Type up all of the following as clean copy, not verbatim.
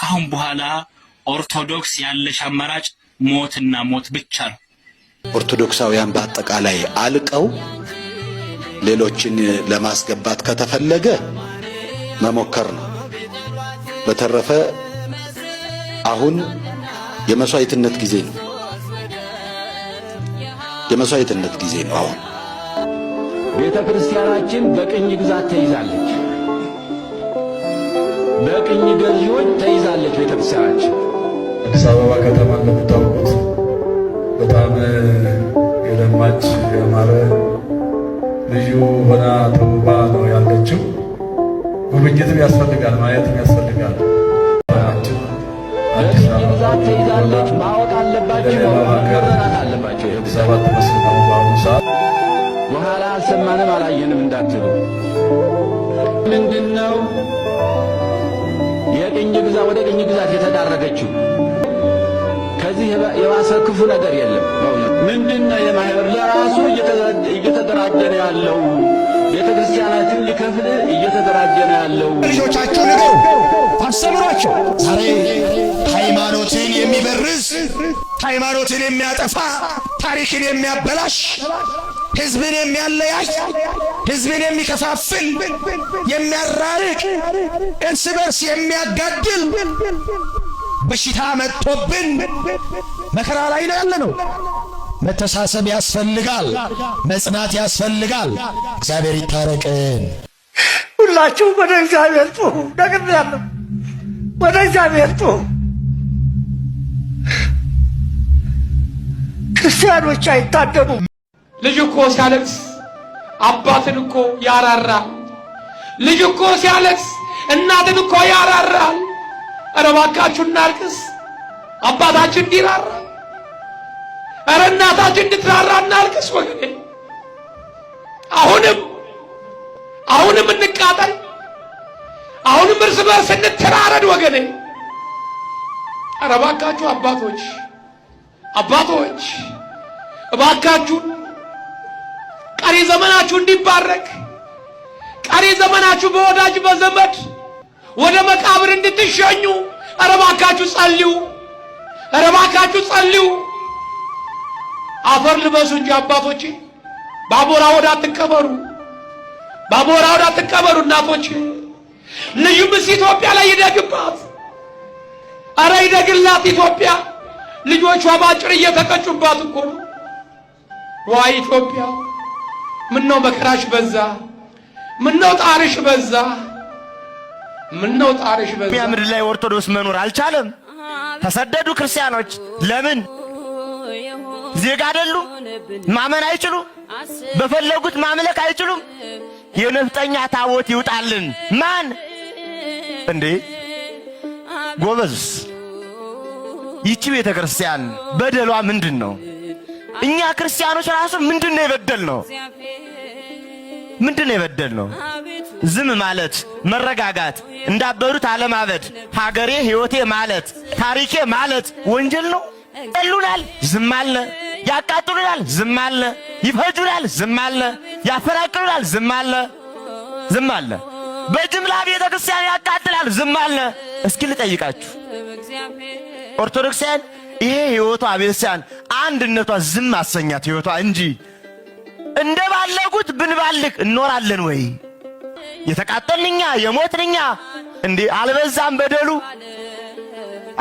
ካሁን በኋላ ኦርቶዶክስ ያለሽ አማራጭ ሞትና ሞት ብቻ ነው። ኦርቶዶክሳውያን በአጠቃላይ አልቀው ሌሎችን ለማስገባት ከተፈለገ መሞከር ነው። በተረፈ አሁን የመስዋዕትነት ጊዜ ነው። የመስዋዕትነት ጊዜ ነው አሁን። ቤተ ክርስቲያናችን በቅኝ ግዛት ተይዛለች። በቅኝ ገዢዎች ተይዛለች ቤተ ክርስቲያናችን። አዲስ አበባ ከተማ እንደምታውቁት በጣም የለማች፣ ያማረ፣ ልዩ ሆና ተውባ ነው ያለችው። ጉብኝትም ያስፈልጋል፣ ማየትም ያስፈልጋል። አዲስ በቅኝ ግዛት ተይዛለች። ማወቅ አለባችሁ፣ መረዳት አለባቸው። አዲስ አበባ ትመስል ነው በአሁኑ ሰዓት። በኋላ አልሰማንም አላየንም እንዳትሉ። ምንድነው የቅኝ ግዛት ወደ ቅኝ ግዛት የተዳረገችው? ከዚህ የባሰ ክፉ ነገር የለም። ምንድነው የማህበር ለራሱ እየተደራጀ ነው ያለው። ቤተ ክርስቲያናችን ሊከፍል እየተደራጀ ነው ያለው። ልጆቻችሁ ንገሩ፣ አስተምሯቸው። ዛሬ ሃይማኖትን የሚበርዝ፣ ሃይማኖትን የሚያጠፋ፣ ታሪክን የሚያበላሽ፣ ህዝብን የሚያለያይ፣ ህዝብን የሚከፋፍል፣ የሚያራርቅ፣ እርስ በርስ የሚያጋድል በሽታ መጥቶብን መከራ ላይ ነው ያለነው። መተሳሰብ ያስፈልጋል። መጽናት ያስፈልጋል። እግዚአብሔር ይታረቅን። ሁላችሁ ወደ እግዚአብሔር ጩኹ። ነግሬያለሁ። ወደ እግዚአብሔር ጩኹ። ክርስቲያኖች አይታደኑም። ልጅ እኮ ሲያለቅስ አባትን እኮ ያራራል። ልጅ እኮ ሲያለቅስ እናትን እኮ ያራራል። ኧረ እባካችሁ እናልቅስ፣ አባታችን እንዲራራ፣ ኧረ እናታችን እንድትራራ እናልቅስ ወገኔ። አሁንም አሁንም እንቃጠል፣ አሁንም እርስ በርስ እንተራረድ ወገኔ። ኧረ እባካችሁ አባቶች፣ አባቶች፣ እባካችሁ ቀሪ ዘመናችሁ እንዲባረክ፣ ቀሪ ዘመናችሁ በወዳጅ በዘመድ ወደ መቃብር እንድትሸኙ፣ ኧረ እባካችሁ ጸልዩ። ኧረ እባካችሁ ጸልዩ። አፈር ልበሱ እንጂ አባቶቼ፣ በአሞራ ሆድ አትቀበሩ። በአሞራ ሆድ አትቀበሩ እናቶቼ። ልዩምስ ኢትዮጵያ ላይ ይደግባት። ኧረ ይደግላት ኢትዮጵያ። ልጆቿ ባጭር እየተቀጩባት እኮ ነው። ዋይ ኢትዮጵያ፣ ምነው መከራሽ በዛ? ምነው ጣርሽ በዛ? ምነው ጣርሽ በዛ? ኢትዮጵያ ምድር ላይ ኦርቶዶክስ መኖር አልቻለም። ተሰደዱ ክርስቲያኖች። ለምን? ዜጋ አይደሉም? ማመን አይችሉም? በፈለጉት ማምለክ አይችሉም? የነፍጠኛ ታቦት ይውጣልን። ማን እንዴ ጎበዝ፣ ይቺ ቤተ ክርስቲያን በደሏ ምንድን ነው? እኛ ክርስቲያኖች ራሱ ምንድን ነው የበደል ነው? ምንድን ነው የበደል ነው? ዝም ማለት፣ መረጋጋት፣ እንዳበዱት አለማበድ፣ ሀገሬ ሕይወቴ ማለት፣ ታሪኬ ማለት ወንጀል ነው? ይገሉናል፣ ዝም አለ። ያቃጥሉናል፣ ዝም አለ። ይፈጁናል፣ ዝም አለ። ያፈናቅሉናል፣ ዝም አለ። ዝም አለ። በጅምላ ቤተ ክርስቲያን ያቃጥላል፣ ዝም አለ። እስኪ ልጠይቃችሁ ኦርቶዶክሳውያን፣ ይሄ ሕይወቷ ቤተክርስቲያን አንድነቷ ዝም አሰኛት ሕይወቷ እንጂ እንደ ባለጉት ብንባልግ እኖራለን ወይ? የተቃጠልን እኛ፣ የሞትን እኛ፣ እንዴ አልበዛም? በደሉ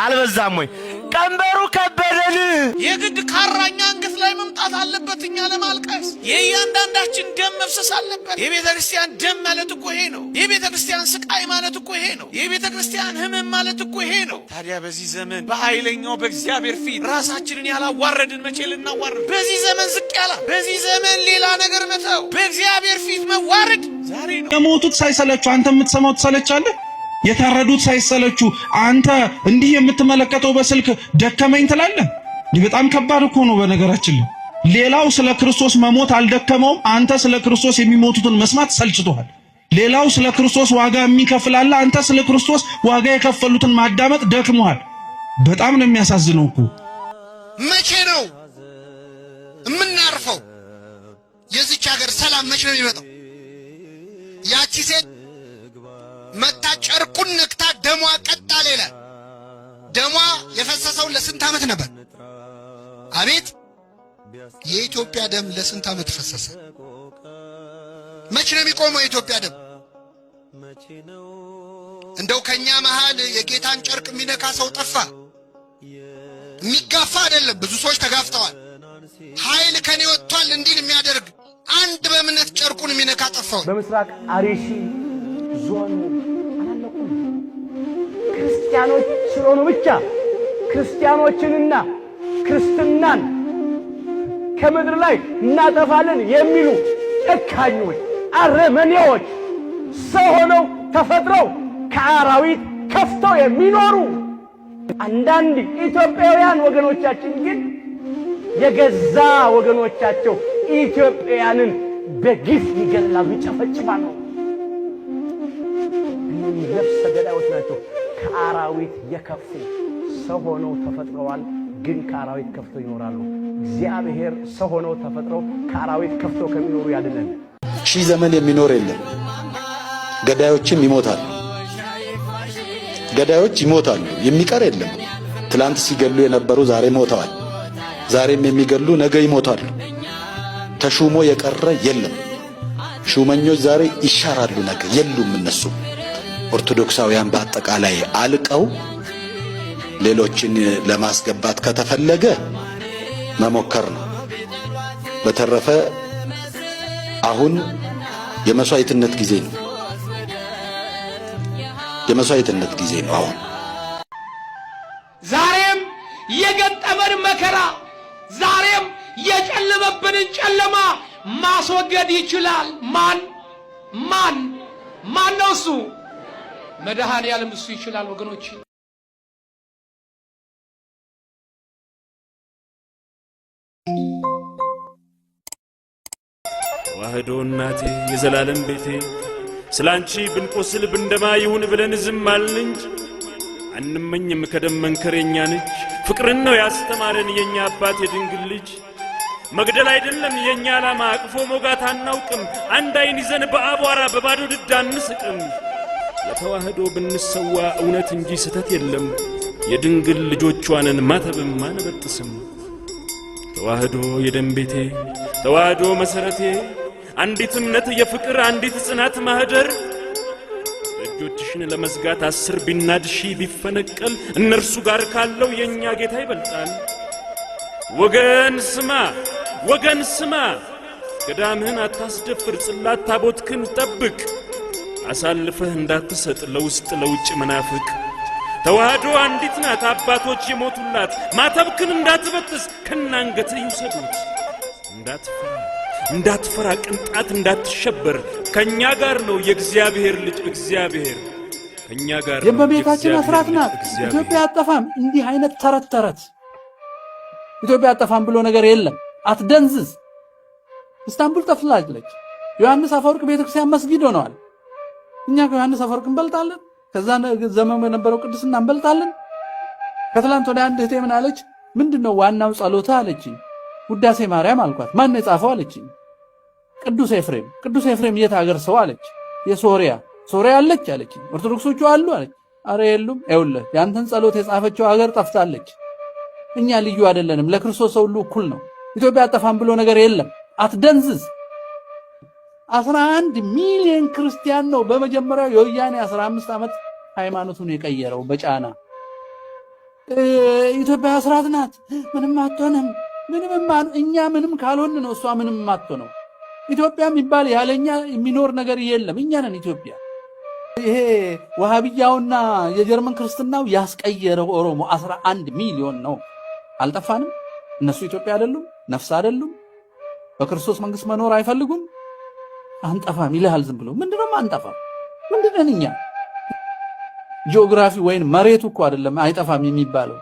አልበዛም ወይ? ቀንበሩ ከበደን። የግድ ካራኛ አንገት ላይ መምጣት አለበት እኛ ለማልቀስ። የእያንዳንዳችን ደም መፍሰስ አለበት። የቤተ ክርስቲያን ደም ማለት እኮ ይሄ ነው። የቤተ ክርስቲያን ስቃይ ማለት እኮ ይሄ ነው። የቤተ ክርስቲያን ሕመም ማለት እኮ ይሄ ነው። ታዲያ በዚህ ዘመን በኃይለኛው በእግዚአብሔር ፊት ራሳችንን ያላዋረድን መቼ ልናዋርድ? በዚህ ዘመን ዝቅ ያላ፣ በዚህ ዘመን ሌላ ነገር መተው፣ በእግዚአብሔር ፊት መዋረድ ዛሬ ነው። የሞቱት ሳይሰለቹ አንተ የምትሰማው ትሰለቻለህ። የታረዱት ሳይሰለቹ አንተ እንዲህ የምትመለከተው በስልክ ደከመኝ ትላለህ። ይህ በጣም ከባድ እኮ ነው። በነገራችን ላይ ሌላው ስለ ክርስቶስ መሞት አልደከመውም። አንተ ስለ ክርስቶስ የሚሞቱትን መስማት ሰልችቶሃል። ሌላው ስለ ክርስቶስ ዋጋ የሚከፍል አለ። አንተ ስለ ክርስቶስ ዋጋ የከፈሉትን ማዳመጥ ደክሞሃል። በጣም ነው የሚያሳዝነው እኮ። መቼ ነው የምናርፈው? የዚች ሀገር ሰላም መቼ ነው የሚመጣው? ያቺ ሴት መታ ጨርቁን ነክታ ደሟ ቀጥ አለ ይላል። ደሟ የፈሰሰው ለስንት ዓመት ነበር? አቤት፣ የኢትዮጵያ ደም ለስንት ዓመት ፈሰሰ? መች ነው የሚቆመው የኢትዮጵያ ደም? እንደው ከኛ መሃል የጌታን ጨርቅ የሚነካ ሰው ጠፋ? የሚጋፋ አይደለም። ብዙ ሰዎች ተጋፍተዋል። ኃይል ከኔ ወጥቷል እንዲል የሚያደርግ አንድ በእምነት ጨርቁን የሚነካ ጠፋው። በምስራቅ አርሲ ዞን አላለቁም። ክርስቲያኖች ስለሆኑ ብቻ ክርስቲያኖችንና ክርስትናን ከምድር ላይ እናጠፋለን የሚሉ ጨካኞች፣ አረመኔዎች፣ ሰው ሆነው ተፈጥረው ከአራዊት ከፍተው የሚኖሩ አንዳንድ ኢትዮጵያውያን ወገኖቻችን ግን የገዛ ወገኖቻቸው ኢትዮጵያውያንን በግፍ ይገላሉ፣ ይጨፈጭፋሉ። እነዚህ ነፍሰ ገዳዮች ናቸው። ከአራዊት የከፉ። ሰው ሆነው ተፈጥረዋል፣ ግን ከአራዊት ከፍተው ይኖራሉ። እግዚአብሔር ሰው ሆነው ተፈጥረው ከአራዊት ከፍተው ከሚኖሩ ያድነን። 1000 ዘመን የሚኖር የለም። ገዳዮችም ይሞታሉ። ገዳዮች ይሞታሉ። የሚቀር የለም። ትላንት ሲገሉ የነበሩ ዛሬ ሞተዋል። ዛሬም የሚገሉ ነገ ይሞታሉ። ተሹሞ የቀረ የለም። ሹመኞች ዛሬ ይሻራሉ፣ ነገ የሉም እነሱ። ኦርቶዶክሳውያን በአጠቃላይ አልቀው ሌሎችን ለማስገባት ከተፈለገ መሞከር ነው። በተረፈ አሁን የመስዋዕትነት ጊዜ ነው። የመስዋዕትነት ጊዜ ነው አሁን። ዛሬም የገጠመን መከራ፣ ዛሬም የጨለመብንን ጨለማ ማስወገድ ይችላል። ማን ማን ማን ነው እሱ? መድኃኔዓለም እሱ ይችላል ወገኖች። ተዋህዶ እናቴ፣ የዘላለም ቤቴ፣ ስላንቺ ብንቆስል ብንደማ ይሁን ብለን ዝም አልን እንጂ አንመኝም ከደም መንከር የኛን እጅ። ፍቅርን ነው ያስተማረን የኛ አባት የድንግል ልጅ። መግደል አይደለም የኛ ዓላማ፣ አቅፎ ሞጋት አናውቅም። አንድ አይን ይዘን በአቧራ በባዶ ድድ አንስቅም። ለተዋህዶ ብንሰዋ እውነት እንጂ ስተት የለም። የድንግል ልጆቿንን ማተብም አንበጥስም። ተዋህዶ የደም ቤቴ፣ ተዋህዶ መሠረቴ፣ አንዲት እምነት የፍቅር አንዲት ጽናት ማህደር። ደጆችሽን ለመዝጋት 10 ቢናድ 1000 ቢፈነቀል እነርሱ ጋር ካለው የእኛ ጌታ ይበልጣል። ወገን ስማ፣ ወገን ስማ፣ ገዳምህን አታስደፍር፣ ጽላት ታቦትክን ጠብቅ፣ አሳልፈህ እንዳትሰጥ ለውስጥ ለውጭ መናፍቅ። ተዋህዶ አንዲት ናት፣ አባቶች የሞቱላት፣ ማተብክን እንዳትበጥስ ከናንገትህ ይውሰዱት። እንዳትፈራ፣ እንዳትፈራ፣ ቅንጣት እንዳትሸበር፣ ከኛ ጋር ነው የእግዚአብሔር ልጅ እግዚአብሔር፣ ከኛ ጋር ነው የእመቤታችን የእግዚአብሔር አስራት ልጅ ናት። እግዚአብሔር። ኢትዮጵያ አጠፋም። እንዲህ አይነት ተረት ተረት፣ ኢትዮጵያ አጠፋም ብሎ ነገር የለም። አትደንዝዝ። ኢስታንቡል ጠፍታለች። ዮሐንስ አፈወርቅ ቤተክርስቲያን መስጊድ ሆነዋል። እኛ ከዮሐንስ አፈወርቅ እንበልጣለን። ከዛ ዘመን በነበረው ቅድስና እንበልጣለን። ከትላንት ወደ አንድ እህቴ ምን አለች? ምንድነው ዋናው ጸሎታ አለችኝ። ውዳሴ ማርያም አልኳት። ማን ነው የጻፈው አለችኝ። ቅዱስ ኤፍሬም። ቅዱስ ኤፍሬም የት ሀገር ሰው አለች። የሶሪያ። ሶሪያ አለች አለችኝ። ኦርቶዶክሶቹ አሉ አለች። አረ የሉም። ይኸውልህ፣ ያንተን ጸሎት የጻፈችው ሀገር ጠፍታለች። እኛ ልዩ አይደለንም። ለክርስቶስ ሰው ሁሉ እኩል ነው። ኢትዮጵያ አጠፋም ብሎ ነገር የለም። አትደንዝዝ። 11 ሚሊዮን ክርስቲያን ነው በመጀመሪያው የወያኔ 15 ዓመት ሃይማኖቱን የቀየረው በጫና። ኢትዮጵያ አስራት ናት። ምንም አትሆንም። ምንም እኛ ምንም ካልሆን ነው እሷ ምንም አትሆነው። ኢትዮጵያ የሚባል ያለኛ የሚኖር ነገር የለም። እኛ ነን ኢትዮጵያ። ይሄ ወሃቢያውና የጀርመን ክርስትናው ያስቀየረው ኦሮሞ 11 ሚሊዮን ነው። አልጠፋንም። እነሱ ኢትዮጵያ አይደሉም፣ ነፍስ አይደሉም። በክርስቶስ መንግስት መኖር አይፈልጉም። አንጠፋም ይልሃል ዝም ብሎ። ምንድነው አንጠፋም? ምንድነን እኛ? ጂኦግራፊ ወይም መሬቱ እኮ አይደለም አይጠፋም የሚባለው፣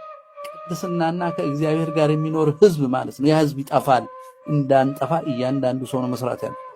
ቅድስናና ከእግዚአብሔር ጋር የሚኖር ህዝብ ማለት ነው። ያ ህዝብ ይጠፋል። እንዳንጠፋ እያንዳንዱ ሰው ነው መስራት ያለበት።